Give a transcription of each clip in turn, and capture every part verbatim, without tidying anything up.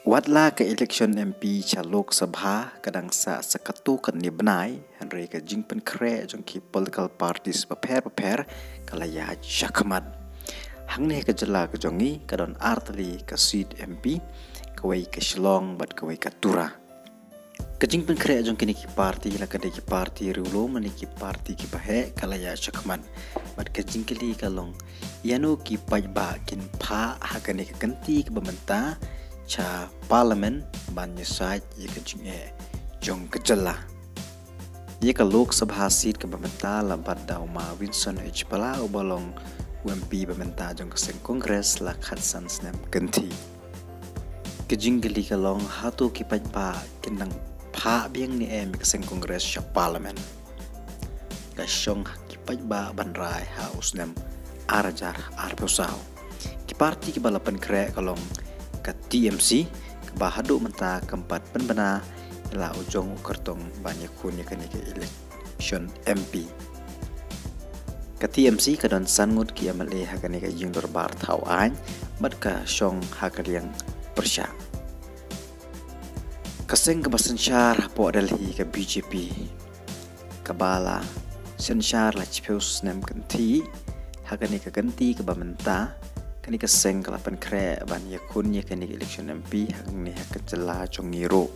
Wat la ka election M P sha Lok Sabha ka dang sah sa katto katne bnai, hynrei ka jingpynkhreh jong ki political parties bapher bapher ka la ïaid shakhmat. Hangne ha ka jylla ka jong ngi ka don artylli ka seat M P, kawei ka Shillong bad kawei ka Tura. Ka jingpynkhreh jong kine ki party, la ka dei ki party riewlum lane ki party kiba heh, ka la ïaid shakhmat. Bad ka jingkylli ka long, ïano ki paidbah kin phah ha kane ka kynti kaba mynta sha Parliament ban ïasaid ïa ka jingeh jong ka jylla. Ïa ka Lok Sabha seat kaba mynta la bat da u ma Winston H Pala uba long u M P ba mynta jong ka seng Congress la khatsan snem kynthih. Ka jingkylli ka long, hato ki paidbah kin nang phah biang ne em ïa ka seng Congress sha Parliament? Ka shong ha ki paidbah ban rai ha u snem ar hajar arphew saw. Ki party kiba la pynkhreh ka long ka T M C, kaba haduh mynta kam pat pynbna ïa la u jong u kyrtong ban ïakhun ïa kane ka election M P. Ka T M C ka don san ngut ki M L A ha kane ka ïing dorbar thaw aiñ, bad ka shong ha ka liang pyrshah. Ka seng kaba synshar hapoh Delhi, ka B J P, kaba la synshar la shiphew snem kynthih, ha kane ka kynti kaba mynta, kane ka seng ka la pynkhreh ban ïakhun ïa kane ka election M P hangne ha ka jylla jong ngi ruh.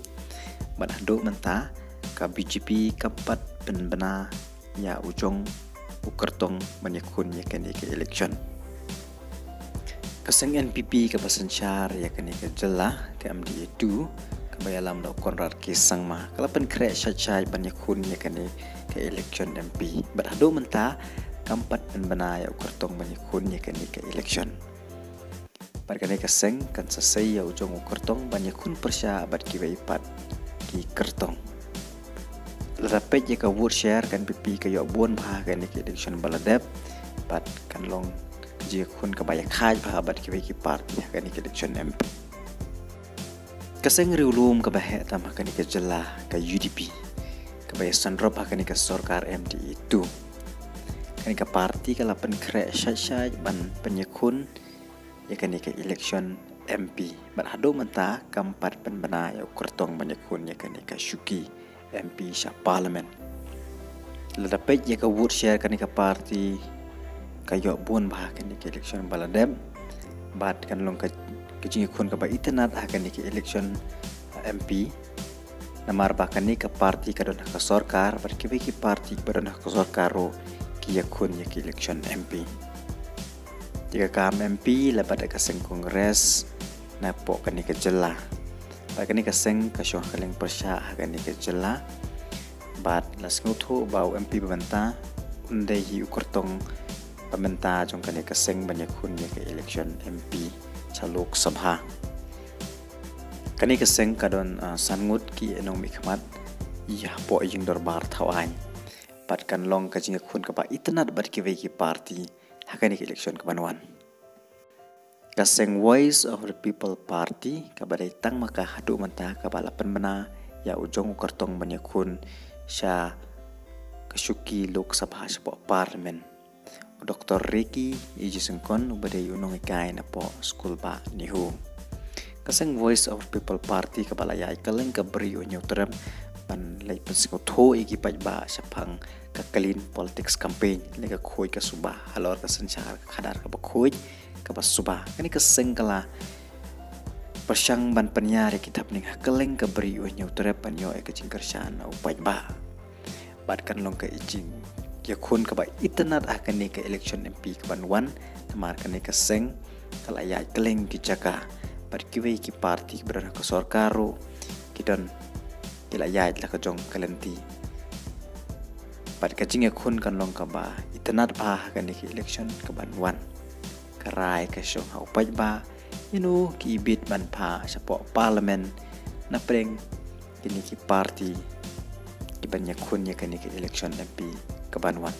Bad haduh mynta ka B J P kam pat pynbna ïa u jong u kyrtong ban ïakhun ïa kane ka election. Ka seng N P P kaba synshar ïa kane ka jylla, ka M D A two, kaba ïalam da u Conrad K Sangma, ka la pynkhreh shait shait ban ïakhun ïa kane ka election M P. Bad haduh mynta kam pat pynbna ïa u kyrtong ban ïakhun ïa kane ka election. Bad kane ka seng kan sa sei ïa u jong u kyrtong ban ïakhun pyrshah bad kiwei pat ki kyrtong. Lada peit ïa ka vote share, ka N P P ka ïoh bun bha ha kane ka election ba la dep, bad kan long ka jingïakhun kaba ïakhaid bha bad kiwei ki party ha kane ka election M P. Ka seng riewlum kaba heh tam ha kane ka jylla, ka U D P, kaba ïasynrop ha kane ka sorkar M D A two. Kane ka party ka la pynkhreh shait shait ban pynïakhun ïa kane ka election M P. Bad haduh mynta kam pat pynbna ïa u kyrtong ban ïakhun ïa kane ka shuki M P sha Parliament. Lada peit ïa ka vote share, kane ka party ka ïoh bun bha ha kane ka election ba la dep. Bad kan long ka, ka jingïakhun kaba itynnad ha kane ka election, uh, M P. Namar ba kane ka party ka don ha ka sorkar, bad kiwei ki party kiba don ha ka sorkar ruh ki ïakhun ïa ka election M P. Ïa ka kam M P la bat da ka seng Congress napoh kane ka jylla. Bad kane ka seng ka shong ha ka liang pyrshah ha kane ka jylla. Bad la sngewthuh ba u M P ba mynta un dei hi u kyrtong ba mynta jong kane ka seng ban ïakhun ïa ka election M P sha Lok Sabha. Kane ka seng ka don, ah, san ngut ki nongmihkhmat ïa hapoh ïing dorbar thaw aiñ. Bad kan long ka jingïakhun kaba itynnad bad kiwei ki party ha kane ka election kaban wan. Ka seng Voice of the People Party kaba dei tang ma ka haduh mynta kaba la pynbna ïa u jong u kyrtong ban ïakhun sha ka shuki Lok Sabha shapoh Parliament, u Doktor Ricky A J Syngkon, uba dei u nonghikai napoh skul bah NEHU. Ka seng Voice of the People Party kaba la ïaid kylleng ka Bri U Hynñiewtrep ban leit pynsngewthuh ïa ki paidbah shaphang ka Clean Politics Campaign, lane ka khuid ka suba halor ka synshar ka khadar kaba khuid kaba suba. Kane ka seng ka la pyrshang ban pynïar ïa ki thapniang ha kylleng ka Bri U Hynñiewtrep ban ïoh ïa ka jingkyrshan na u paidbah. Bad kan long ka jingïakhun kaba itynnad ha kane ka election M P kaban wan, namar kane ka seng ka la ïaid kylleng ki jaka. Bad kiwei ki party kiba don ha ka sorkar ruh ki don, ki la ïaid la ka jong ka lynti. Bad ka jingïakhun kan long kaba itynnad bha ha kane ka election kaban wan. Ka rai ka shong ha u paidbah, ïano ki ibit ban phah shapoh Parliament napdeng kine ki party kiban ïakhun ïa kane ka election M P kaban wan.